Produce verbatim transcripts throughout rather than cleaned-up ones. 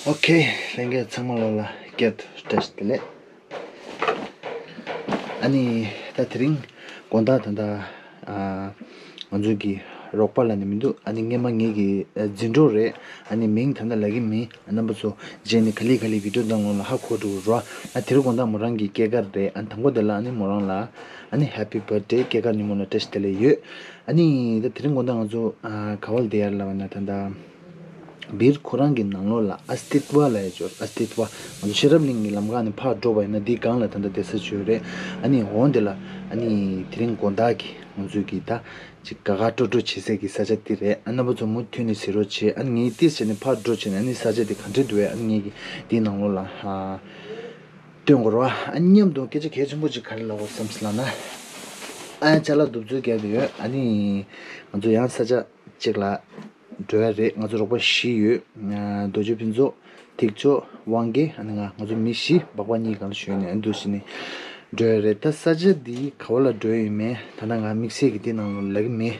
ཨོ་ཁེ། ལྷན་རྒྱས་ཚང་མ་ལོ་ལ་བསྐྱར་དུ་བཀྲ་ཤིས་བདེ་ལེགས། ཨ་ནི་ད་དེ་རིང་དགོང་དག་ད་ལྟ་ཨ་ང་ཚོ་གི་རོགས་པ་ལབ་ནི་མི་འདུག་ཨ་ནི་སྔས་མ་ངེད་ཀྱི་ཨ་འཛིན་གྲོགས་རེད། ཨ་ནི་མིང་ད་ལྟ་ལབ་ཀྱི་མིན། ཨ་རྣམ་པ་ཚོ་རྗེས་ནས་ག་ལེ་ག་ལེ་བི་ཌིའོ་ནང་ལོགས་ལ་ཧ་གོ་འགྲོ་གི་རེད། ཨ་དེ་རིང་དགོང་དག་མོ་རང་གི་སྐྱེས་སྐར་རེད། ཨ་དང་པོ་དེ་ལ་ཨ་ནི་མོ་རང་ལ་ཨ་ནི་ཧེ་པི་བར་ཐ་ཌེ། སྐྱེས་སྐར་ཉིན་མོ་ལ་བཀྲ་ཤིས་བདེ་ལེགས་ཡོད། ཨ་ནི་ད་དེ་རིང་དགོང་དག་ང་ཚོ་ཨ་ག་བ་ལ་བསྡད་ཡ་ལབ་ན་ད་ལྟ་བིར་ཁོ་རང་གི་ནང་ལོགས་ལ་ཨ་སྟི་ཏི་བ་ལབ་ཡ་ཅིག་ཡོད། ཨ་སྟི་ཏི་བ། ང་ཚོ་ཤེས་རབ་གླིང་གི་ལམ་ཁ་ནས་ཕར་འགྲོ་བ་ཡིན་ན་འདི་སྒང་ལ་ད་ལྟ་བསྡད་ས་ཅིག་ཡོད་རེད། ཨ་ནི་འོང་དེ་ལ་ཨ་ནི་དེ་རིང་དགོང་དག་གི་ང་ཚོའི་གི་ད་ཅིག་དགའ་དགའ་སྤྲོ་སྤྲོ་བྱེད་སའི་གི་ས་ཆ་འདི་རེད། ཨ་རྣམ་པ་ཚོ་མུ་མཐུད་ནས་གཟིགས་རོགས་བྱེད། ཨ་ནི་ངས་ཏིས་བྱས་ནས་ཕར་འགྲོ་བྱས་ནས་ཨ་ནི་ས་ཆ་འདི་ག་འདྲ་འདུག་ཨ་ནི་ངས་གི་འདིའི་ནང་ལོགས་ལ་ཨ་སྟོན་དགོས་རེད་བ། ཨ་མཉམ་དུ་སྐད་ཆ་གལ་ཆེན་པོ་ཅིག་ག་རེ་ལབ་དགོས་བསམ་སོང་ལབ་ན། ཨ་ཅ་ལག་གདུབ་ཚོད་རྒྱག་གི་ཡོད། ཨ་ནི་ང་ཚོ་ཡང་ས་ཆ་གཅིག་ལ་འགྲོ་ཡ་རེད། ང་ཚོ་རོགས་པ་བཞི་ཡོད། ཨ་རྡོ་རྗེ་ཕུན་ཚོགས། ཐིག་མཆོག། དབང་རྒྱལ། ཨ་ནི་ང་ང་ཚོ་མི་བཞི་སྦག་སྦག་གཉིས་སྒང་ལ་ཞོན་ནས་ཨ་འདུག་བྱས་ནས་འགྲོ་ཡ་རེད། ད་ས་ཆ་འདི་ག་བ་ལ་འགྲོ་ཡ་ཡིན་མིན་ད་ལྟ་ང་དམིགས་བསལ་གྱི་འདི་ནང་ལ་ལབ་ཀྱི་མེད་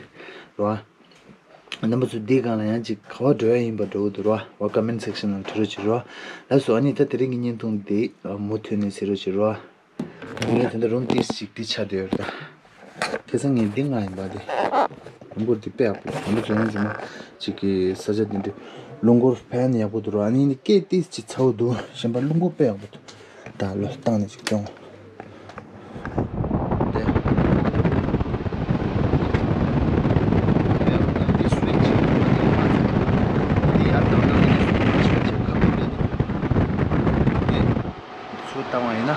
རོ། རྣམ་པ་ཚོ་འདི་སྒང་ལ་ཡང་ཅིག་ག་བ་འགྲོ་ཡ་ཡིན་པ་འགྲོ་གི་འདུག་རོ། བ་ཀོ་མེན་སེག་ཤན་ནང་བྲིས་རོགས་བྱེད་རོ། ལགས་སོ། ཨ་ནི་ད་དེ་རིང་གི་བརྙན་ཐུང་འདི་མུ་མཐུད་ནས་གཟིགས་རོགས་བྱེད་རོ། ངས་ད་ལྟ་རུམ་ཏིས་ཅིག་འདི་ཆགས་བསྡད་ཡོད་རེད་ད། ཁ་སང་ངས་འདི་མངགས་ཡིན་པ་དེ། རླུང་འཁོར་འདི་དཔེ་ཡག་པོ། ང་ཚོ་རྫོང་རྫོང་ཅིག་གི་ས་ཆ་འདི་འདྲ་རླུང་འཁོར་ཕན་ཡག་པོ་འདུག་ར། ཨ་ནི་འདི་སྐད་ཏིས་ཅིག་ཚ་བོ་འདུག་གཞན་པ་རླུང་འཁོར་དཔེ་ཡག་པོ་འདུག་ད་ལོ་བཏང་ནས་ཅིག་སྟོན། དེ། དེ་སུ་ཡིན་ཅིག་དེ་ཡར་བཏང་བཏང་ནས་སུ་ཡིན་ཅིག་ཅིག་ཁ་པོ་རེད། དེ། ཚུར་བཏང་བ་ཡིན་ན།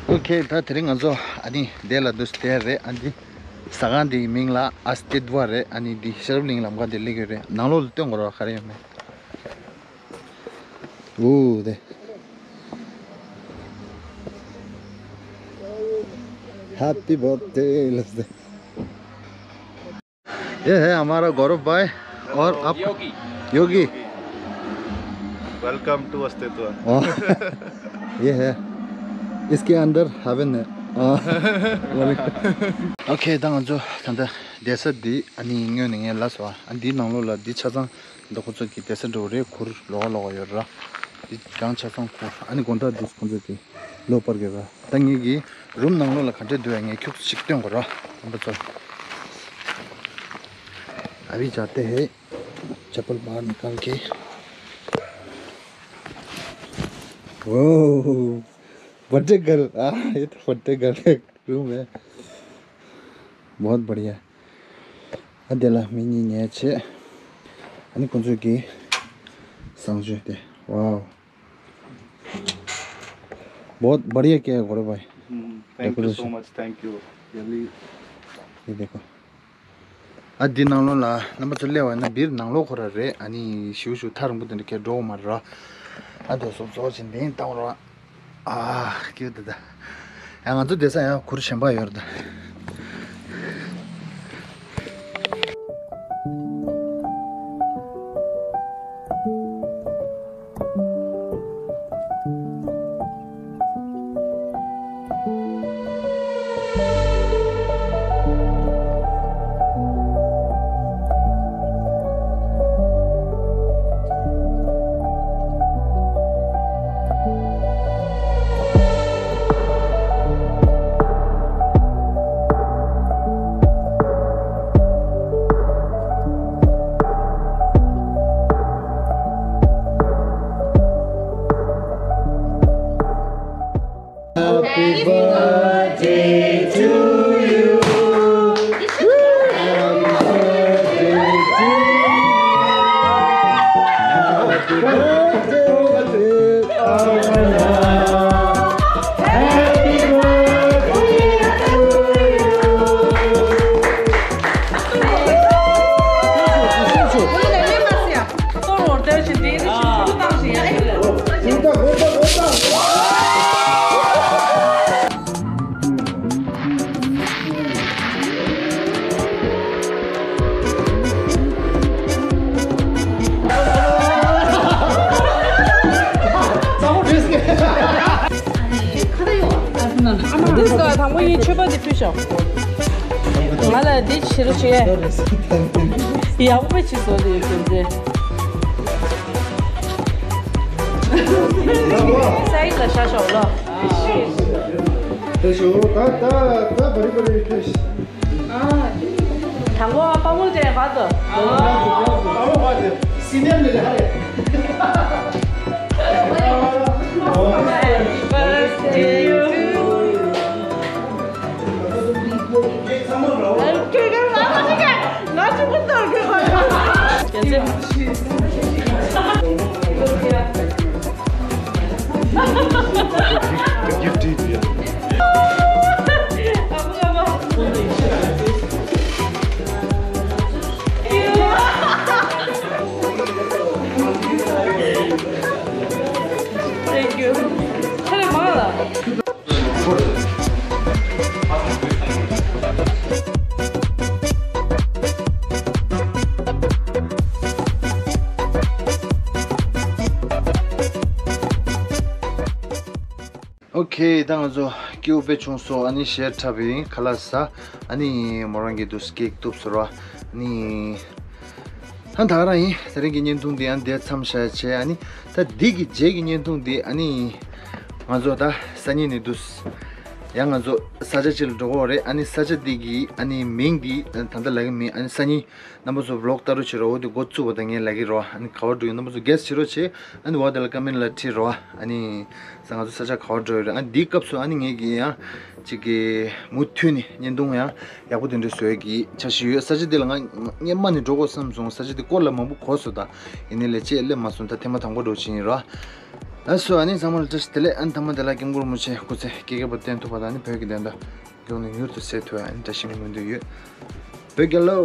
ཨོ་ཁེ། ད་དེ་རིང་ང་ཚོ་ཨ་ནི་དེ་ལ་འདུག་སྟེ་རེད། ཨ་ནི་ཟ་ཁང་དེའི་མིང་ལ་ཨ་སྟི་ཏི་བ་རེད། ཨ་ནི་འདི་ཤེས་རབ་གླིང་ལམ་ཁ་དེ་སླེབས་ཡོད་རེད། ནང་ལོགས་ལ་སྟོན་དགོས་ར་ག་རེ་ཡོད་མེད། ཨོ་དེ། Happy birthday ལབ་སྟེ། ये है हमारा गौरव भाई और आप योगी। योगी। Welcome to अस्तित्व। हाँ। ये है। इसके अंदर हेवन है। हाँ। ཨོ་ཁེ། ད་ང་ཚོ་ད་ལྟ་བསྡད་ས་འདི་ཨ་ནི་སྔོན་ནས་ངས་ལབ་སོང་། ཨ་འདིའི་ནང་ལོགས་ལ་འདི་ཆ་ཚང་འདི་ཁོ་ཚོ་གི་བསྡད་ས་འདྲ་བོ་རེད། གུར་ལོགས་ལོགས་ཡོད་ར། འདི་གང་ཆ་ཚང་གུར། ཨ་ནི་དགོང་དག་འདི་ཁོ་ཚོ་གི་ལོ་པར་གི་ར། ད་ངེད་ཀྱི་རུམ་ནང་ལོགས་ལ་ག་འདྲས་འདུག་ཡ་ངས་ཁྱུག་ཅིག་སྟོན་དགོས་ར། རྣམ་པ་ཚོ། अभी जाते हैं। चप्पल बाहर निकाल के। ओह, बर्थडे गर्ल। आ, ये तो बर्थडे गर्ल का रूम है। बहुत बढ़िया। ཨ་དེ་ལ་མི་གཉིས་ཉལ་བྱས། ཨ་ནི་ཁོང་ཚོས་ཀྱི་བཟང་སྤྱོད་དེ། वाओ। बहुत बढ़िया किया है गौरव भाई। हम्म, thank you so much, thank you। Really। ये देखो। ཨ་འདི་ནང་ལོགས་ལ་རྣམ་པ་ཚོ་སླེབས་པ་ན་བིར་ནང་ལོགས་ཁོ་ར་རེད། ཨ་ནི་ཞིའུ་ཞིའུ་ཐག་རིང་པོ་དེ་འདྲ་ཁྱེར་འགྲོ་དགོས་མ་རེད་ར། ཨ་དེ་སོབ་སོབ་ཅིག་འདེང་བཏང་ར། ཨ་ཀྱུ་ད་ད། ཡང་ང་ཚོ་བསྡད་ས་ཡང་གུར་གཞན་པ་ཡོད་རེད་ད། Happy birthday to you. Happy birthday to you. Happy birthday, Amana. Happy birthday to you. དེ་སྐབས་དང་པོ་ཡིན་མཆོད་པ་འདི་ཕུལ་ཤོག་ང་ལ་འདི་བྱེད་རོགས་བྱེད། ཡག་པོ་བྱས་སོང་དེ་ཡོད་དེ། ས་ཡིག་ལ་ཤ་ཤོག་ལོ། དེ་ཞུ་ད་ད་ད་བ་རི་བ་རི་ཕེ་ཤི། དང་པོ་ཨ་པ་མོ་ཅན་བར་དུ། ཨ་མོ་བར་དུ་སི་ནེམ་ནི་ཧ་རེ། Happy birthday to you. Thank you. ཨོ་ཁེ། ད་ང་ཚོ་སྐྱིད་པོ་དཔེ་བྱུང་སོང་། ཨ་ནི་གཞས་འཁྲབ་པ་ཡིན། ཁ་ལག་ཟ། ཨ་ནི་མོ་རང་གི་དུས་ཀེག་གཏུབ་ཟེར་བ། ཨ་ནི་ད་ད་ག་རང་ཡིན། དེ་རིང་གི་བརྙན་ཐུང་འདི་ཨ་ནི་འདིར་མཚམས་བཞག་བྱས། ཨ་ནི་ད་འདི་གི་རྗེས་ཀྱི་བརྙན་ཐུང་འདི་ཨ་ནི་ང་ཚོ་ད་སང་ཉིན་ནས་འདུག་ཡང་ང་ཚོ་ས་ཆ་གཅིག་ལ་འགྲོ་གི་ཡོད་རེད། ཨ་ནི་ས་ཆ་འདི་གི་ཨ་ནི་མིང་འདི་ད་ལྟ་ལབ་ཀྱི་མིན། ཨ་ནི་སང་ཉིན་རྣམ་པ་ཚོ་ཝི་ལོག་ལྟ་རོགས་བྱེད་རོགས། འོ་དེ་འགོ་བཙུགས་པ་དང་ངས་ལབ་ཀྱི་རེད། ཨ་ནི་ག་པར་འགྲོ་ཡོད། རྣམ་པ་ཚོ་གེ་སི་བྱེད་རོགས་བྱེད། ཨ་ནི་འོ་དེ་ལ་ཀོ་མེན་ལ་བྲིས་རོགས། ཨ་ནི་ས་ང་ཚོ་ས་ཆ་ག་པར་འགྲོ་ཡོད་རེད། ཨ་ནི་འདིའི་སྐབས་སུ་ཨ་ནི་ངེད་ཀྱིས་ཡང་ཅིག་གི་མུ་མཐུད་ནས་བརྙན་ཐུང་ཡང་ཡག་པོ་དེ་འདྲ་བཟོ་ཡག་གི་འཆར་གཞི་ཡོད། ས་ཆ་དེ་ལ་ང་སྔོན་མ་ནས་འགྲོ་དགོས་བསམ་སོང་། ས་ཆ་དེ་སྐོར་ལ་མང་པོ་གོ་སོང་། ད་ཡིན་ནའི་ལས་བྱེད་སླེབས་མ་སོང་། ད་ཐེངས་མ་དང་པོ་འགྲོ་བྱེད་ཡིན་རོགས། ལགས་སོ། ཨ་ནི་ཚང་མ་ལ་བཀྲ་ཤིས་བདེ་ལེགས། ཨ་ནི་མཐའ་མ་དེ་ལ་སྐྱབས་མགོན་རིན་པོ་ཆེ་སྐུ་ཚེ་བསྐལ་བརྒྱར་བརྟན་ཐུབ་པ་དང་། ཨ་ནི་བོད་ཀྱི་བདེན་མཐའ་མགྱོགས་ནས་མྱུར་དུ་གསལ་ཐུབ་པའི་ཨ་ནི་བཀྲ་ཤིས་ཀྱི་སྨོན་འདུན་ཡོད། བོད་རྒྱལ་ལོ།